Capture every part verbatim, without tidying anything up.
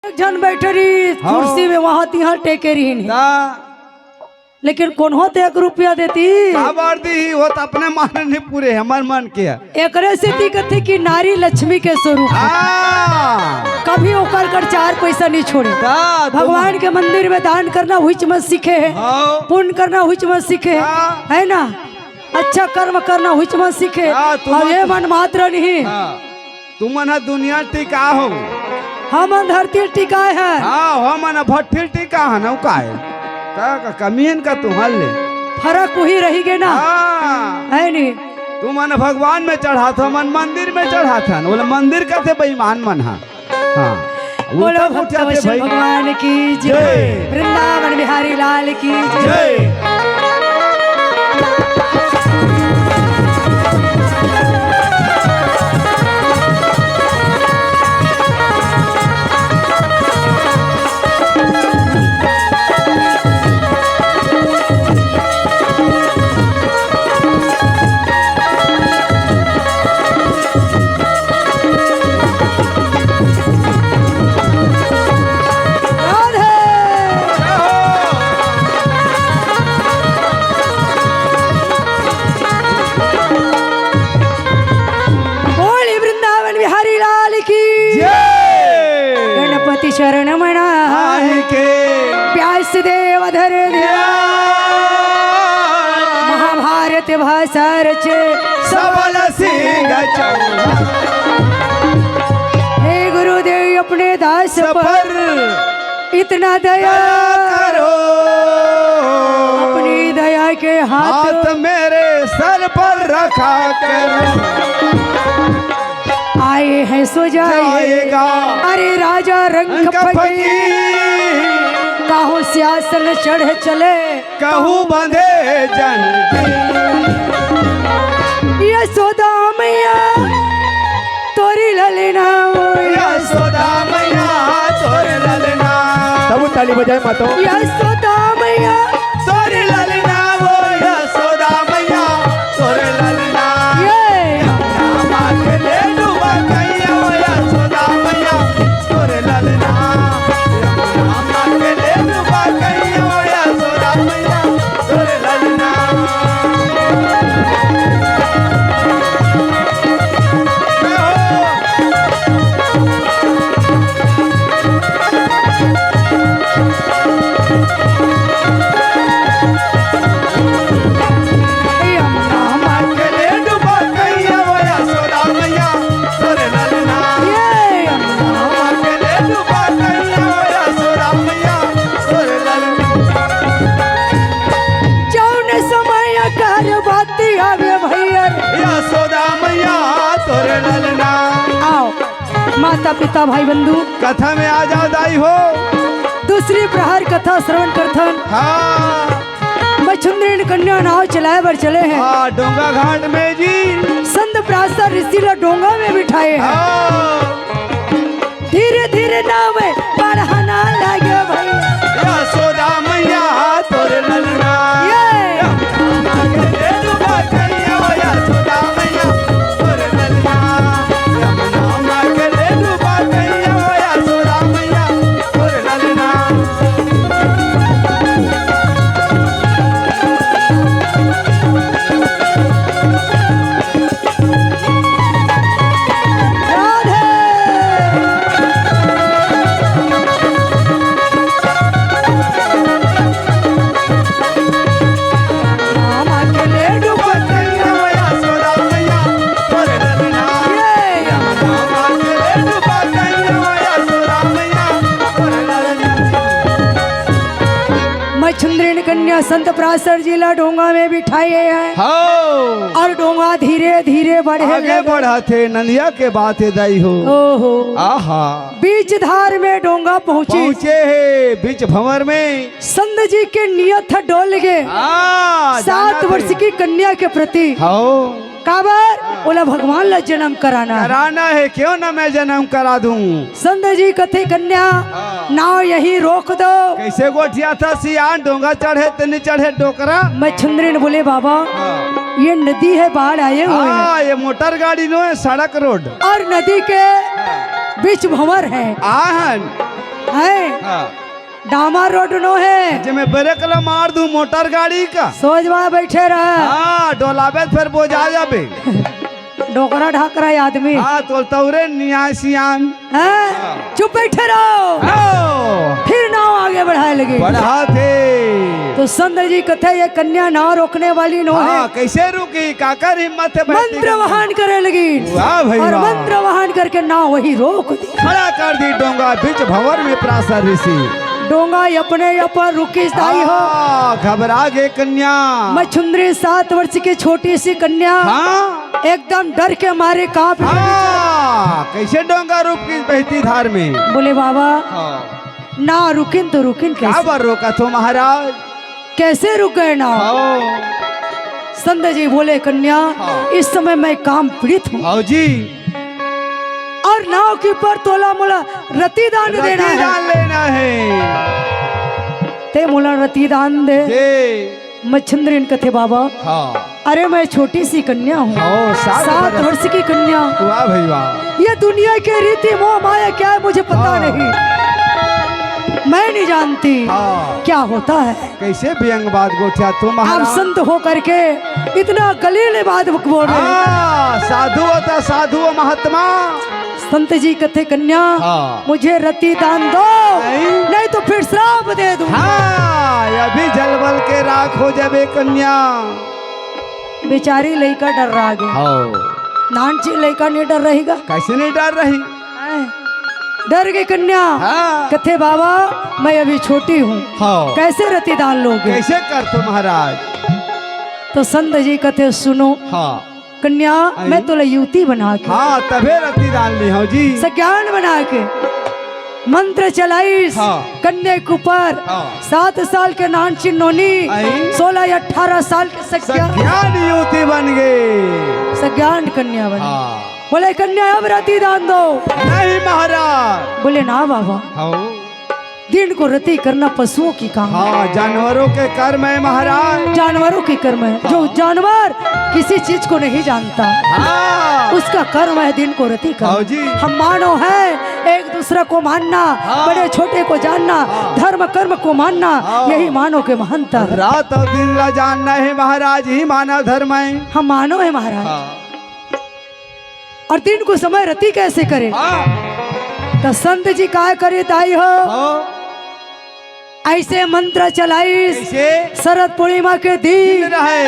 एक झन बैठे रही हाँ। कुर्सी में, वहां तिहां टेके रही नहीं। ता लेकिन कोनो ते एक रुपया देती। काबर दी, वो तो अपने मन नहीं पूरे, हमर मन के है। एकरे सेती कथे कि नारी लक्ष्मी के स्वरूप है। हाँ। कभी ओकर कर चार पैसा नहीं छोड़ी। ता, तुम भगवान के मंदिर में दान करना हुइच में सीखे है, हाँ। पुण्य करना हुइच में सीखे है, हाँ। है ना? अच्छा कर्म करना हुइच में सीखे। हाँ, तुम अब ये मन मात्र नहीं। हाँ। तुमन ह दुनिया टिका हो। हमन धरती टिकाए हैं। हाँ, हमन भट्ठी टिका हन, अउ का है? का, का कमी है का तुमन ले? फरक उही रही गे ना। हाँ। है नी? तुमन भगवान में चढ़ात हो, हमन मंदिर में चढ़ात हन। बोले मंदिर कथे बेईमान मन ह। हाँ। बोलो उल्टा भक्त पुठिया थे वत्सल भाई। भगवान की जय। जय। वृंदावन बिहारी लाल की जय। जय। राधे। बोली वृंदावन बिहारी लाल की। जय। गणपति शरण मना। आहि के। व्यास देव धर ध्यान। ध्यान। महाभारत भाषा रचे। सबल सिंह चौहान। हे गुरुदेव, अपने दास पर पर इतना दया दया करो। अपनी दया के हाथ हाथ मेरे सर पर रखा करो। आए हैं सो जाए। जाएगा। अरे राजा रंग रंग फकीर। फकीर। काहू सियासन चढ़ चले। कहूँ बंधे जन। यशोदा मैया तोरी ललना ओ यशोदा मैया तोर ललना। सब ताली बजाए मातो। यशोदा मैया तोर ललना ओ यशोदा मैया तोर ललना। ये। यमुना माँ के ले डूबा कहिया ओ यशोदा मैया तोर ललना। यमुना माँ के ले डूबा कहिया ओ यशोदा मैया तोर ललना। जौन समय कर बाती आवे भैया। यशोदा मैया तोर ललना। आओ, माता पिता भाई बंधु, कथा में आ जाओ दाई हो। दूसरी प्रहर कथा श्रवण करथन। हाँ। मछुंद्रिन कन्या नाव चलाए बर चले हैं। हाँ, डोंगा घाट में जी। संत पराशर ऋषि ला डोंगा में बिठाए हैं। हाँ। धीरे धीरे नाव में बढ़ाना लगे भैया। यशोदा मैया तोर ललना। ये। मछुंद्रिन कन्या संत पराशर जी ला डोंगा में बिठाए हैं। हाँ। और डोंगा धीरे धीरे बढ़े आगे लगे। बढ़ाथे, नंदिया के बात है दाई हो। ओहो। आहा। बीच धार में डोंगा पहुंचे। पहुंचे है बीच भंवर में। संत जी के नियत ह डोल गे। हाँ, सात जाना वर्ष थे। की कन्या के प्रति। हाँ। काबर? ओला भगवान ला जन्म कराना है। कराना है, क्यों ना मैं जन्म करा दूं। संत जी कथे, "कन्या, हाँ। नाव यहीं रोक दो।" कैसे गोठियाथस सियान, डोंगा चढ़े त नी चढ़े डोकरा? मछुंद्रिन बोले, "बाबा, हाँ। ये नदी है, बाढ़ आए हुए हैं।" हाँ, ये मोटर गाड़ी नो है, सड़क रोड। और नदी के हाँ। बीच भंवर है। आहन। है। हाँ। डामर रोड नो है। जे मैं ब्रेक ला मार दूं मोटर गाड़ी का। सोजवा बैठे रह। हाँ, डोलाबे त फेर बोजा जाबे। डोकरा ढाकरा आदमी। हाँ, तो तौरे नियाय सियान। हैं? हाँ। चुप बैठे रहो। हाँ। फिर नाव आगे बढ़ाए लगे। बढ़ाथे। तो संत जी कथे, ये कन्या नाव रोकने वाली नो हाँ, है। कैसे रुकी? काकर हिम्मत है बैठने मंत्र का? वहन करे लगी। वाह भाई और वाह। मंत्र वहन करके नाव वही रोक दी। खड़ा कर दी डोंगा, बीच भंवर में परासर ऋषि। डोंगा अपने आप रुकी दाई हो। हाँ, घबरा गए कन्या। मछुंदरी सात वर्ष की छोटी सी कन्या। हाँ। एकदम डर के मारे कांप रही। हाँ, कैसे डोंगा रुकी बहती धार में? बोले, बाबा, हाँ। ना रुकिन तो रुकिन का कैसे? बर रोकत हो महाराज? कैसे रुक गए ना? हाँ। संत जी बोले, कन्या, हाँ। इस समय मैं काम पीड़ित हूँ। हाँ जी। और नाव के ऊपर तोला मोला रति दान रति देना है। दान लेना है। ते मोला रति दान दे। दे। मछुंदरिन कथे, बाबा, हाँ। अरे, मैं छोटी सी कन्या हूँ। हाँ, सात सात बरस। वर्ष की कन्या। वाह भाई वाह। ये दुनिया के रीति मोह माया क्या है, मुझे पता हाँ। नहीं, मैं नहीं जानती हाँ। क्या होता है। कैसे व्यंग बात गोठिया तू आप महाराज। संत हो करके इतना गलील बात बोल रहे हैं। हाँ, साधु होता, साधु हो महात्मा। संत जी कथे, कन्या, हाँ। मुझे रति दान दो, नहीं। नहीं तो फिर श्राप दे दूँ। हाँ, अभी जलबल के राख हो जाबे कन्या। बेचारी लइका डर्रा गे। हाँ। नानची लइका नहीं डर्रही गा। कैसे नहीं डर्रही? हैं? डर गई कन्या। हाँ। कथे, बाबा, मैं अभी छोटी हूँ। हाँ। कैसे रति दान लोगे? कैसे करतो महाराज? तो संत जी कथे, सुनो। हाँ। कन्या, आई? मैं तोला युवती बना के। हाँ, तभे रति दान ली हूँ जी। सज्ञान बना के मंत्र चलाइस। हाँ। कन्या के ऊपर हाँ। सात साल के नानची नोनी, आई? सोलह या अठारह साल के सज्ञान। सज्ञान युवती बन गई। सज्ञान कन्या बन गई। हाँ। बोले, कन्या, अब रति दान दो। नहीं महाराज। बोले, ना बाबा। हाँ। दिन को रति करना पशुओं की काम। हाँ, जानवरों के कर्म है महाराज। जानवरों के कर्म है। हाँ। जो जानवर किसी चीज को नहीं जानता, हाँ। उसका कर्म है दिन को रति करना। हाँ जी। हम मानव हैं, एक दूसरे को मानना, हाँ। बड़े छोटे को जानना, हाँ। धर्म कर्म को मानना, हाँ। यही मानव के महंता है। रात और दिन ला जानना है महाराज, ही मानव धर्म है। हम मानव है महाराज। हाँ। और दिन को समय रति कैसे करे? हाँ। तो संत जी काय करे दाई हो? हाँ। ऐसे मंत्र चलाइस। कैसे? शरद पूर्णिमा के दिन। दिन रहे।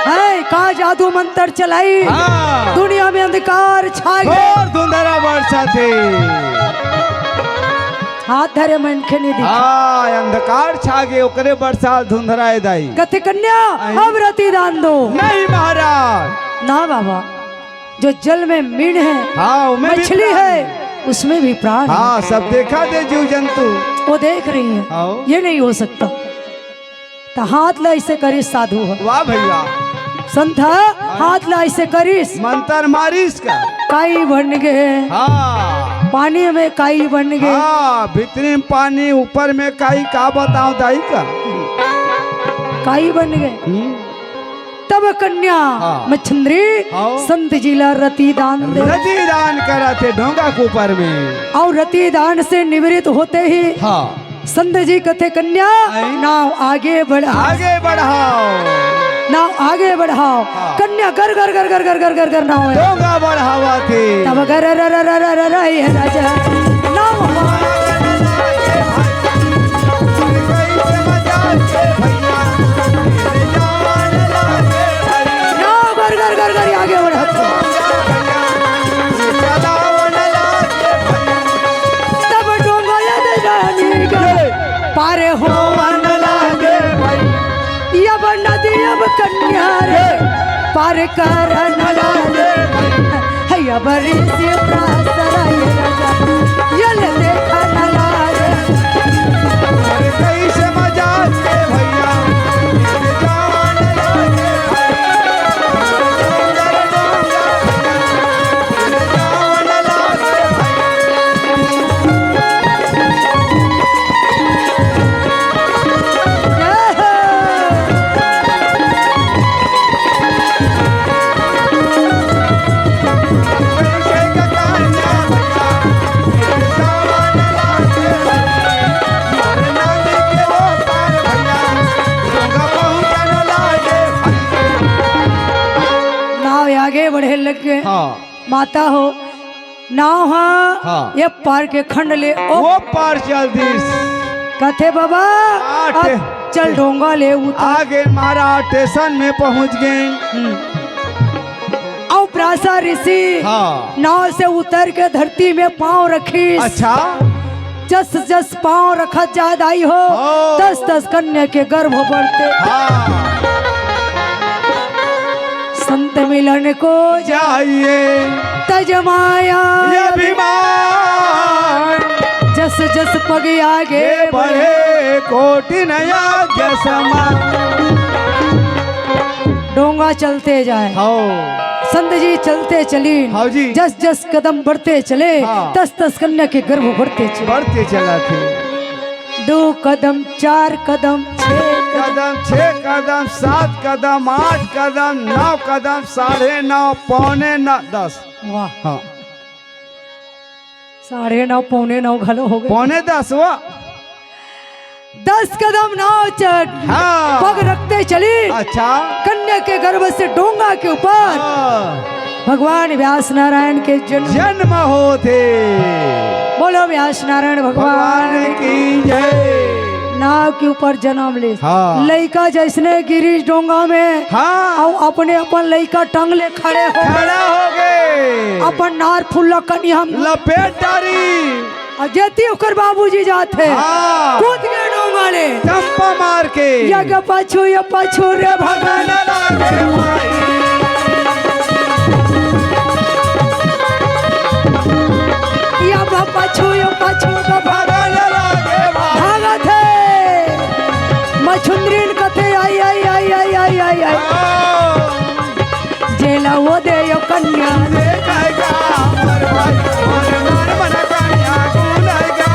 है, का जादू मंत्र चलाई। हाँ। दुनिया में अंधकार छा गए। घोर धुंधरा बरसा थे। हाथ धरे मनखे नहीं दिखे। हाँ, अंधकार छा गए, ओकरे बरसा धुंधरा है दाई। कथे कन्या, आई। अब रति दान दो। नहीं महाराज। ना बाबा। जो जल में मीन है, हाँ, उनमें भी मछली प्राण है, है। उसमें भी प्राण है। हाँ, सब देखा दे जीव जंतु। वो देख रही है। हाँ। ये नहीं हो सकता। तो हाथ ला ऐसे करिस साधु ह। वाह भैया। संत ह, हाँ। हाथ ला ऐसे करिस। मंत्र मारिस का। काई बन गए। हाँ। पानी में काई बन गए। हाँ, भीतरी में पानी, ऊपर में काई, का बताओ दाई का। काई बन गए। हम्म। तब कन्या हाँ। मछुंदरी हाँ। संत जी ला रति दान दे। रति दान करा थे ढोंगा के ऊपर में। और रति दान से निवृत्त होते ही हाँ। संत जी कथे, कन्या आई। नाव आगे बढ़ा। आगे बढ़ाओ। नाव आगे बढ़ाओ। हाँ। कन्या गर गर गर गर गर गर गर गर नाव है। ढोंगा बढ़ावा थे। तब गर र र र र र र ये राजा नाव हमारा। नाव गर गर गर गर आगे बढ़त। तब डोंगोया दे जानी गे, पारे होवन लागे भाई। अब नदी अब कन्या रे, पार करन लागे भाई। है अब ऋषि प्रासरा ये राजा, ये ले देखन लागे। अरे कैसे मजा आते भैया, जान लागे भाई। के हाँ। माता हो, नाव हा हाँ। ये पार के खंड ले ओ वो पार चल दिस। कथे बाबा, आ, अब टे-, चल ढोंगा ले उतर। आगे महाराज स्टेशन में पहुंच गए। हम्म। अउ पराशर ऋषि हाँ। नाव से उतर के धरती में पाँव रखिस। अच्छा। जस जस पाँव रखत जाय दाई हो, हाँ। तस तस कन्या के गर्भ बढ़ते। हाँ। संत मिलन को जाइए। तज माया ये अभिमान। जस जस पग आगे ये बढ़े। बढ़े कोटि नया समान। डोंगा चलते जाए। हाँ। संत जी चलते चलीन। हाँ जी। जस जस कदम बढ़ते चले, हाँ। तस तस कन्या के गर्भ बढ़ते चले। बढ़ते चला थे। दो कदम, चार कदम, छह कदम। कदम, छह कदम, सात कदम, आठ कदम, नौ कदम, साढ़े नौ, पौने नौ, दस। वाह। हाँ। साढ़े नौ, पौने नौ घलो हो गए। पौने दस हुआ। दस कदम नाव चढ़, हाँ। पग रखते चली। अच्छा। कन्या के गर्भ से डोंगा के ऊपर हाँ। भगवान व्यास नारायण के जन्म। जन्म होते। बोलो व्यास नारायण भगवान भगवान की जय। नाव के ऊपर जन्म ले। हाँ। लइका जैसने गिरिस डोंगा में। हाँ। अउ अपने अपन लइका टंग ले खड़े हो। खड़ा हो गए। अपन नार फुल्ला कनिया हम लपेट डारी। अउ जेती ओकर बाबूजी जात हे। हाँ। कूद के डोंगा ले। चंपा मार के। यग पाछू, ये पाछू रे भगन लागे भाई। या बा पाछू, यो पाछू का भगन लागे भाई। भागत हे। मछुंदरीन कथे आई, आई, आई। हाँ। जेला वो दे यो कन्या। देखा जा, मोर भाई, मोर नार मन कन्या, तू लइका,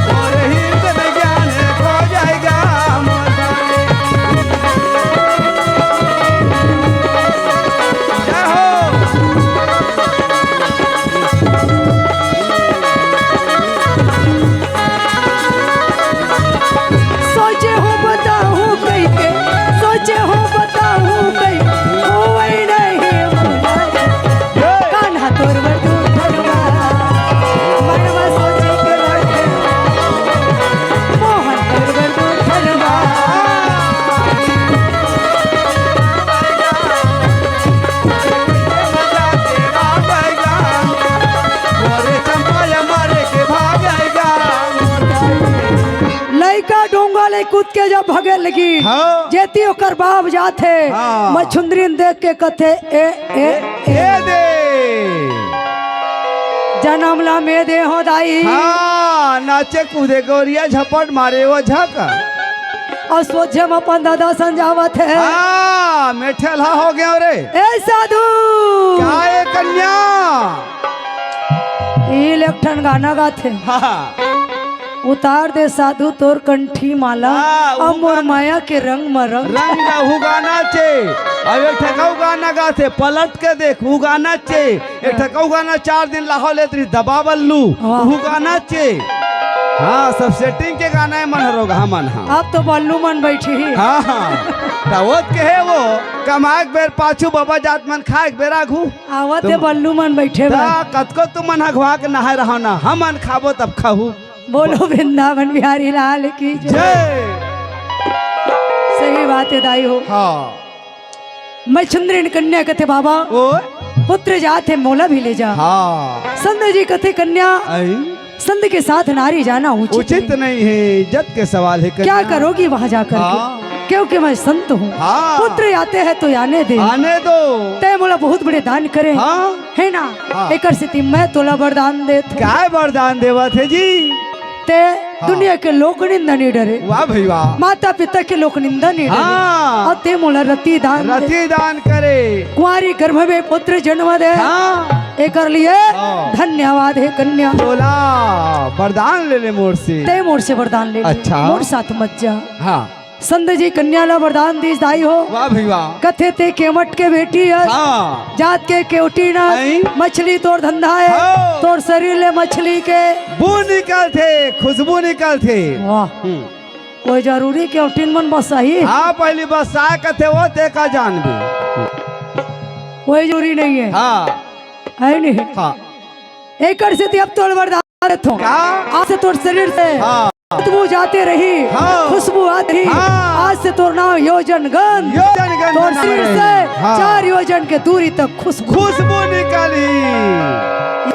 मोर हित में ज्ञान खो जाएगा, मोर भाई। जय हो। सोचे हूँ बताऊँ कइके, सोचे हूँ बताऊँ कइके, होवई नहीं मोर। कान्हा तोर बर दू ठन बर, मनवा सोचे के रखे, मोहन तोर बर दू ठन बर। लइका डोंगा ले कूद के जब भगे लगी, हाँ। जेती ओकर बाप जाथे, हाँ। मछुंदरीन देख के कथे, ए, ए, ए दे। जनम ला में दे हो दाई। हाँ, नाचे कूदे गोरिया झपट मारे वो झक। अउ सोझे म अपन ददा सन जावत हे। हाँ, में ठेलहा हो गया रे। ए साधु। का ए कन्या? ई ले एक ठन गाना गाथे। हाँ। उतार दे साधु तोर कंठी माला, हाँ, अब उ मोर गाना। माया के रंग म रंग। रंग उ गाना चे। अब एक ठकऊ गाना गाथे, पलट के देख, उ गाना चे। एक ठकऊ गाना चार दिन लाहौर लेत रही, दबा बल्लू, वाह। उ गाना चे। हाँ, सब सेटिंग के गाना है मन हरोगा, हाँ मन, हाँ। अब तो बल्लू मन बैठी ही। हाँ, हाँ। त वो कहे वो, कमाए के बेर पाछू बाबा जात मन खाए के बेर आघू। आवत तो है बल्लू मन बैठे ता बा। कतको तुमन हगवा के नहाए रहो ना, हमन खाबो तब खाहू। बोलो वृंदावन बिहारी लाल की जय। जय। सही बात है दाई हो। हाँ। मछुंदरीन कन्या कथे बाबा, ओ? पुत्र जात है मोला भी ले जा। हाँ। संत जी कथे कन्या, आई? संत के साथ नारी जाना उचित उचित नहीं। नहीं है, इज्जत के सवाल है कन्या। क्या करोगी वहाँ जाकर के? हाँ। क्योंकि मैं संत हूँ। हाँ। पुत्र आते हैं तो आने दे। आने दो। तय मोला बहुत बड़े दान करे। हाँ। है ना? हाँ। एकर सेती मैं तोला वरदान देत हूँ। काय वरदान देवत है जी? ते हाँ। दुनिया के लोक निंदा नहीं डरे। वाह भाई वाह। माता पिता के लोक निंदा नहीं डरे। हाँ। अउ ते मोला रति दान दे। रति दान करे। कुंवारी गर्भ में पुत्र जन्म दे। हाँ। एकर लिए हाँ। धन्यवाद हे कन्या। तोला वरदान ले ले मोर से। ते मोर से वरदान ले ले। अच्छा। मोर साथ मत जा। हाँ। संत जी कन्या ला वरदान दीस दाई हो। वाह भाई वाह। कथे ते केवट के बेटी हस। हाँ। जात के केवटी ना। आई। मछली तोर धंधा है। हाँ। तोर शरीर ले मछली के बू निकलथे, खुशबू निकलथे। वाह। हम्म। कोई जरूरी केवटिन मन बसाही? हाँ, पहली बसाए कथे वो ते का जानबे। कोई जरूरी नहीं है। हाँ। है नहीं? हाँ। एकर सेती अब तोर वरदान देथों। का? आज से तोर शरीर से हाँ। बदबू जाते रही, हाँ। खुशबू आती रही। हाँ। आज से तोर नाम योजन गंध। योजन गंध तोर नाम शरीर रही। से हाँ। चार योजन के दूरी तक खुशबू। खुशबू निकली।